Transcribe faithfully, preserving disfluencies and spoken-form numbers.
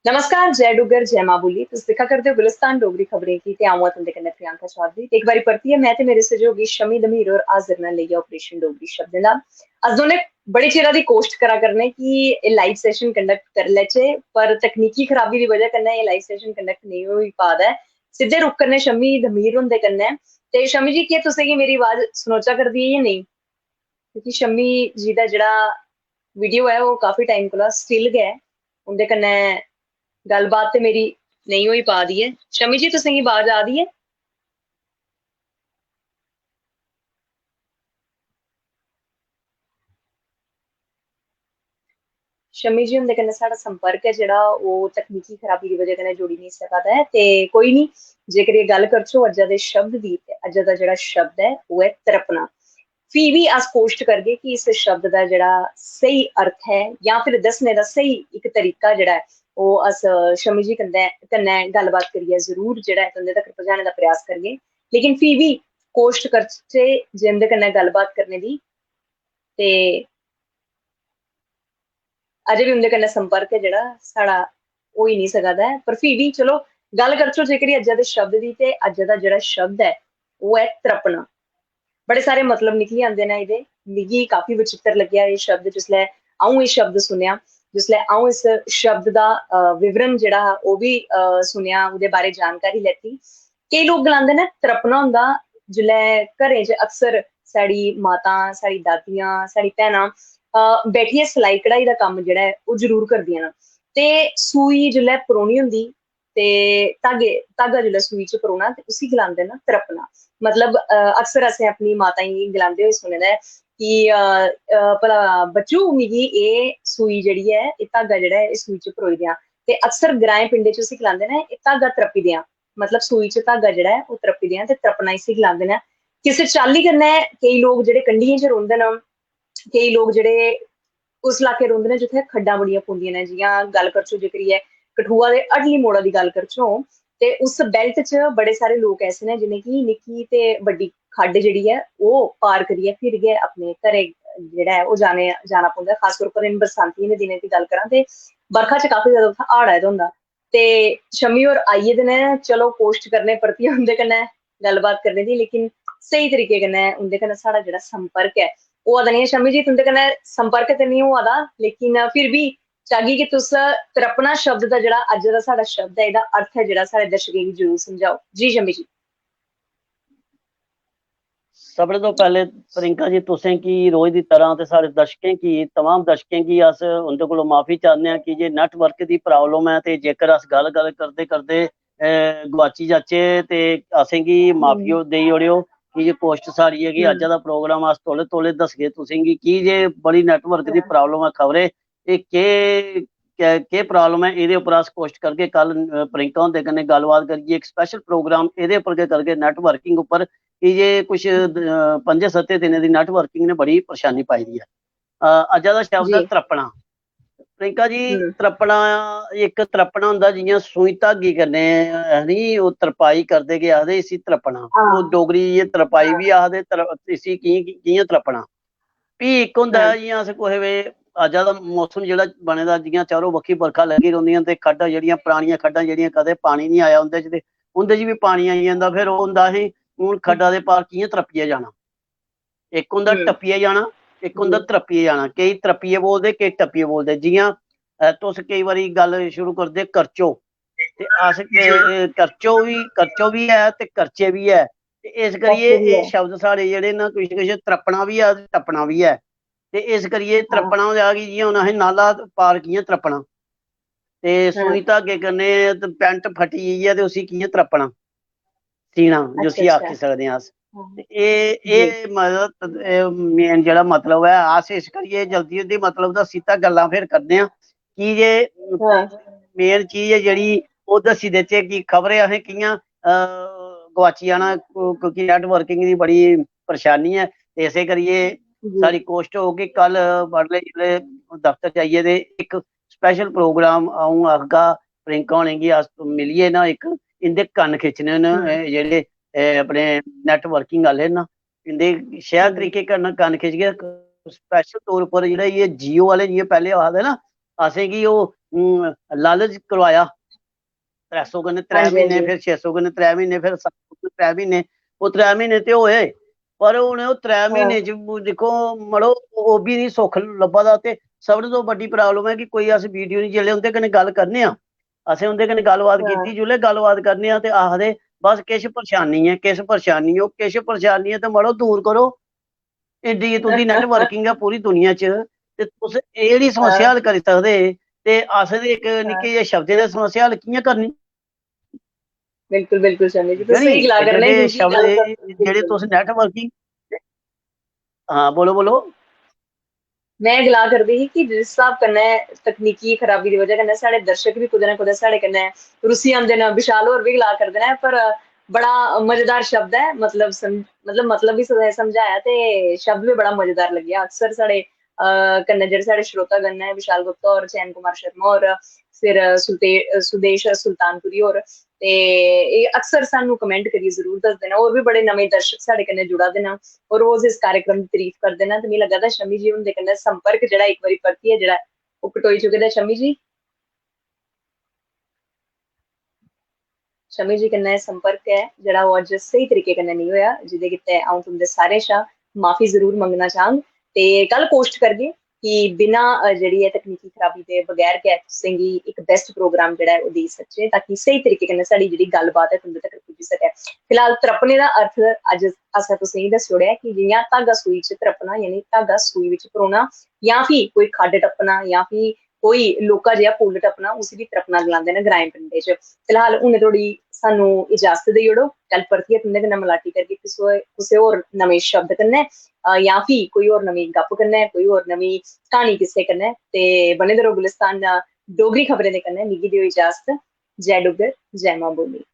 नमस्कार, जय डुग्गर, जय मां बोली। तुस दिक्खा करदे ओ गुलिस्तान डोगरी खबरें गी ते अ'ऊं आं तुं'दे कन्नै प्रियंका चौधरी। ते इक बारी परतियै में ते मेरे सैहयोगी शमी धमीर होर हाजर न लेइयै Operation डोगरी शब्दें दा। अस दोनें बड़े चिरा दी कोश्ट करा करने कि एह् live session conduct करी लैचे, पर तकनीकी खराबी दी बजह कन्नै एह् live session conduct नेईं होई पा दा ऐ। सिद्धे रुख कन्नै शमी धमीर हुंदे कन्नै। ते शमी जी, केह् तुसेंगी मेरी आवाज सनोचा करदी ऐ जां नेईं? क्योंकि शमी जी दा जेह्ड़ा video ऐ, ओह् काफी time कोला still गै ऐ। उं'दे कन्नै गल्लबात ते मेरी नेईं होई पा दी ऐ। शमी जी, तुसेंगी आवाज आ दी ऐ? शमी जी हुंदे कन्नै साढ़ा संपर्क ऐ जेह्ड़ा, ओह् तकनीकी खराबी दी बजह कन्नै जुड़ी नेईं सका दा ऐ। ते कोई निं, जेकर एह् गल्ल करचो अज्जा दे शब्द दी, ते अज्जा दा जेह्ड़ा शब्द ऐ, ओह् ऐ त्रपना। फ्ही बी अस कोश्ट करगे कि इस शब्द दा जेह्ड़ा स्हेई अर्थ ऐ जां फिर दस्सने दा स्हेई इक तरीका जेह्ड़ा ऐ, ओह् अस शमी जी कन्नै, कन्नै गल्लबात करियै जरूर जेह्ड़ा ऐ तुं'दे तगर पजाने दा प्रयास करगे। लेकिन फ्ही बी कोश्ट करचै जे उं'दे कन्नै गल्लबात करने दी, ते अजें बी उं'दे कन्नै संपर्क ऐ जेह्ड़ा साढ़ा होई निं सका दा ऐ। पर फ्ही बी चलो, गल्ल करचो जेकर अज्जा दे शब्द दी, ते अज्जा दा जेह्ड़ा शब्द ऐ, ओह् ऐ त्रपना। बड़े सारे मतलब निकली आंदे न एह्दे। मिगी काफी विचित्र लग्गेआ एह् शब्द, जिसलै अ'ऊं एह् शब्द सुनेआ, जिसलै अ'ऊं इस शब्द दा, अ, विवरण जेह्ड़ा हा, ओह् बी, अ, सुनेआ, ओह्दे बारै जानकारी लैती। केईं लोक गलांदे न, त्रपना होंदा जिसलै घरें च अक्सर साढ़ी मातां, साढ़ी दादियां, साढ़ी भैनां, अ, बैठियै सलाई कढ़ाई दा कम्म जेह्ड़ा ऐ, ओह् जरूर करदियां न। ते सूई जिसलै परोनी होंदी, ते धागे, धागा जिसलै सूई च परोना, ते उसी गलांदे न त्रपना। मतलब, अ, अक्सर असें अपनी माताएं गी गलांदे होई सुने दा ऐ कि, अ, अ, "भला बच्चू, मिगी एह् सूई जेह्ड़ी ऐ, एह् धागा जेह्ड़ा ऐ, एह् सूई च परोई देआं।" ते अक्सर ग्राएं पिंडें च उसी गलांदे न, "एह् धागा त्रप्पी देआं।" मतलब, सूई च धागा जेह्ड़ा ऐ, ओह् त्रप्पी देआं, ते त्रपना इसी गलांदे न। किसे चाल्ली कन्नै केईं लोक जेह्ड़े कंढियें च रौंह्दे न, केईं लोक जेह्ड़े उस इलाके रौंह्दे न जित्थै खड्डां बड़ियां पौंदियां न, जि'यां गल्ल करचै जे करियै कठुआ दे हडली मोड़ा दी गल्ल करचै, ते उस belt च बड़े सारे लोक ऐसे न जि'नेंगी निक्की ते बड्डी खड्ड जेह्ड़ी ऐ, ओह् पार करियै फिर गै अपने घरै जेह्ड़ा ऐ, ओह् जाने, जाना पौंदा ऐ। खासतौर पर इन बरसांतियें दे दिनें दी गल्ल करां ते बरखा च काफी जैदा उत्थै हाड़ आए दा होंदा। ते शम्मी होर आई गेदे न, चलो कोश्ट करने परतियै उं'दे कन्नै गल्लबात करने दी, लेकिन स्हेई तरीके कन्नै उं'दे कन्नै साढ़ा जेह्ड़ा संपर्क ऐ, ओह् होआ दा निं ऐ। शम्मी जी, तुं'दे कन्नै संपर्क ते निं होआ दा, लेकिन फिर बी चाह्गी कि तुस त्रपना शब्द दा जेह्ड़ा अज्ज दा साढ़ा शब्द ऐ, एह्दा अर्थ ऐ जेह्ड़ा, साढ़े दर्शकें गी जरूर समझाओ। जी शम्मी जी। सभनें तो पैह्लें प्रियंका जी, तुसें गी रोज दी तरह ते साढ़े दर्शकें गी, तमाम दर्शकें गी अस उं'दे कोलों माफी चाह्न्ने आं कि जे network दी problem ऐ ते जेकर अस गल्ल, गल्ल करदे, करदे, अ, गुआची जाचै ते असेंगी माफी हम्म। ओ-, देई ओड़ेओ कि जे कोश्ट साढ़ी ऐ कि हम्म। अज्जै दा program अस तौले, तौले दसगे तुसेंगी की जे बड़ी network दी हां। problem ऐ। खबरै एह् केह्, केह्, केह् problem ऐ, एह्दे उप्पर अस कोश्ट करगे। कल, अ, प्रियंका हुंदे कन्नै गल्लबात करियै, इक special program एह्दे उप्पर गै करगे, networking उप्पर, की जे कुछ, अ, पंजे सत्ते दिनें दी networking ने बड़ी परेशानी पाई दी ऐ। अ, अज्जा दा शब्द ऐ जी। त्रप्पना। प्रियंका जी, हम्म। त्रप्पना, इक त्रप्पना होंदा जि'यां सूई धागे कन्नै, अ, हैनी, ओह् तरपाई करदे, केह् आखदे इसी, त्रप्पना। हां। ओह् डोगरी च एह् तरपाई हां। बी आखदे, तर-, इसी कि'यां, कि'यां त्रप्पना। फ्ही इक होंदा हां। ऐ, जि'यां अस कुसै वे-, अज्जा दा मौसम जेह्ड़ा बने दा, जि'यां चारों बक्खी बरखा लग्गी रौंह्दियां ते खड्डां जेह्ड़ियां परानियां खड्डां जेह्ड़ियां कदें पानी निं आया उं'दे च, ते उं'दे च बी पानी आई जंदा। फिर ओह् होंदा असें हून खड्डा दे पार कि'यां त्रप्पियै जाना। इक होंदा हम्म। टप्पियै जाना, इक होंदा जी। त्रप्पियै जाना। केईं त्रप्पियै बोलदे, केईं टप्पियै बोलदे। जि'यां, अ, तुस केईं बारी गल्ल शुरू करदे करचो, ते अस के-, जी। करचो बी, करचो बी ऐ ते करचे बी ऐ। ते इस करियै करचे बी एह् ऐ। शब्द साढ़े जेह्ड़े न, किश, किश त्रप्पना बी ऐ ते टप्पना बी ऐ। ते इस करियै हां। त्रप्पना होआ कि जि'यां हून असें नाला पार कि'यां त्रप्पना, ते हां। सूई धागे कन्नै ते पैंट फटी गेई ऐ ते उसी कि'यां त्रप्पना, सीना, अच्छा, जिसी अच्छा। आखी सकदे आं अस। हां। ते एह्, जी। एह् मतलब, एह् main जेह्ड़ा मतलब ऐ, अस इस करियै जल्दी, जल्दी मतलब दा सिद्धा गल्लां फिर करने आं, की जे हां। main चीज ऐ जेह्ड़ी, ओह् दस्सी देचै कि खबरै असें कि'यां, अ, गुआची जाना, क्योंकि networking दी बड़ी परेशानी ऐ। ते इस्सै करियै जी। साढ़ी कोशट होग कि कल बडलै जिसलै दफ्तर जाइयै ते इक special program अ'ऊं आखगा, प्रियंका होरें गी अस मिलियै ना इक इं'दे कन्न खिच्चने न, हम्म। एह् जेह्ड़े, एह् अपने networking आह्ले न, इं'दे शैल हम्म। तरीके कन्नै कन्न खिच्चगे। Special तौर उप्पर जेह्ड़ा एह् Jio आह्ले, जि'यां पैह्लें आखदे ना, असेंगी ओह् हूं, लालच करवाया, त्रै सौ कन्नै त्रै हां जी, हां म्हीने, जी। फिर छे सौ कन्नै त्रै म्हीने, फिर सत्त सौ कन्नै त्रै म्हीने। ओह् त्रै म्हीने ते होए, पर हून ओह् त्रै हां। म्हीने च दिक्खो मड़ो, ओह् बी निं सुख लब्भा दा। ते सभनें तो बड्डी problem ऐ कि कोई अस वीडियो निं, जिसलै उं'दे कन्नै गल्ल करने आं, असें उं'दे कन्नै गल्लबात हां। कीती, जिसलै गल्लबात करने आं ते आखदे बस किश परेशानी ऐ, किश परेशानी ऐ, ओह् किश परेशानी ऐ ते मड़ो दूर करो। एड्डी तुं'दी networking ऐ पूरी दुनिया च, ते तुस एह् जेह्ड़ी समस्या हां। हल करी सकदे, ते अस ते इक हां। निक्के जेह् शब्दें दी समस्या हल कि'यां करनी? बिल्कुल, बिल्कुल, शमी जी, ठीक ऐ तुस स्हेई नी? गल्ल एड्डे करने एड्डे क्योंकि शब्द, गल्ल एह् कर-, जेह्ड़े बिल्कुल। तुस networking, हां, बोलो, बोलो। में गला करदी ही कि जिस स्हाब कन्नै तकनीकी खराबी दी वजह कन्नै साढ़े दर्शक बी कुतै ना कुतै साढ़े कन्नै रुस्सी आंदे न, विशाल होर बी गला करदे न, पर बड़ा मजेदार शब्द ऐ, मतलब सम-, मतलब, मतलब बी सम-, समझाया ते शब्द बी बड़ा मजेदार लग्गेआ। अक्सर साढ़े, अ, कन्नै जेह्ड़े साढ़े श्रोता गण न, विशाल गुप्ता होर, चैन कुमार शर्मा होर, फिर सुलते-, सुदेश सुल्तानपुरी होर, ते एह् अक्सर सानू comment करियै जरूर दसदे न। होर बी बड़े नमें दर्शक साढ़े कन्नै जुड़ा दे न, ओह् रोज इस कार्यक्रम दी तारीफ करदे न। ते मिगी लग्गा दा शमी जी हुंदे कन्नै संपर्क जेह्ड़ा इक बारी परतियै जेह्ड़ा ओह् कटोई चुके दा। शमी जी, शमी जी कन्नै संपर्क ऐ जेह्ड़ा ओह् अज्ज स्हेई तरीके कन्नै नेईं होएआ, जेह्दे गित्तै अ'ऊं तुं'दे सारें शा माफी जरूर मंगना चाह्ङ। ते कल कोशट करगे कि बिना, अ, जेह्ड़ी ऐ तकनीकी खराबी दे बगैर गै तुसें गी इक best program जेह्ड़ा ऐ ओह् देई सकचै, ताकि स्हेई तरीके कन्नै साढ़ी जेह्ड़ी गल्लबात ऐ तुं'दे तगर पुज्जी सकै। फिलहाल त्रप्पने दा अर्थ अज्ज असें तुसें गी दस्सी ओड़ेआ कि जि'यां धागा सूई च त्रप्पना, यानी धागा सूई बिच परोना, जां फ्ही कोई खड्ड टप्पना, जां फ्ही कोई लौह्का जेहा पुल टप्पना, उसी बी त्रप्पना गलांदे न ग्राएं पिंडें च। फिलहाल हुनै धोड़ी सानू इजाजत देई ओड़ो, कल परतियै तुं'दे कन्नै मलाटी करगे कुसै, कुसै होर नमें शब्द कन्नै, अ, जां फ्ही कोई होर नमीं गप्प कन्नै, कोई होर नमीं क्हानी किस्से कन्नै। ते बने दे र'वो गुलिस्तान डोगरी खबरें दे कन्नै। मिगी देओ इजाजत। जय डुग्गर, जय मां बोली।